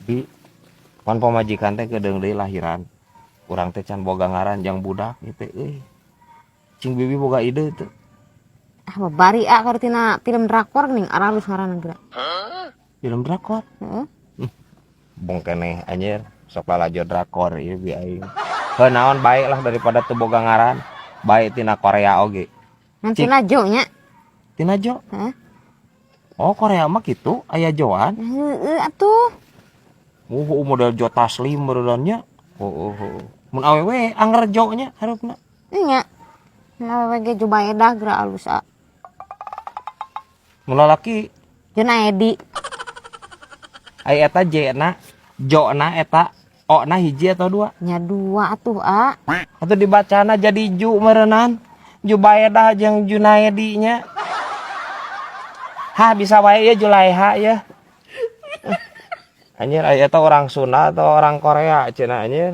Bi, pan pamajikan teh kedeung deui lahiran. Urang teh can boga ngaran jang budak gitu euy. Cing Bibi boga ide teu? Ah, babari ah, tina film drakor geuning aralus ngaranna geura. Film drakor? Heeh. Bong keneh anjir, sok lalajo drakor ieu bi aing. Heuh, naon bae lah, daripada teu boga ngaran. Bae tina Korea oge. Ngan tina Jo nya. Tina Jo? Heeh. Oh, Korea mah kitu, aya joan. Heeh atuh. Oh, model Jo Taslim meureun nya. Oh. Mun awewe anger Jo nya hareupna. Nya. Nah, awewe ge Jubaedah geura alus ah. Mun lalaki? Junaedi. Ai eta J na, Jo na eta O na hiji atau dua? Nya dua atuh, ah. Atau dibacana jadi Ju meureunan. Jubaedah jeung Junaedi nya. Hah, bisa wae ya Julaiha ya. Anjir, aya eta orang Sunda atau orang Korea cenah anjir.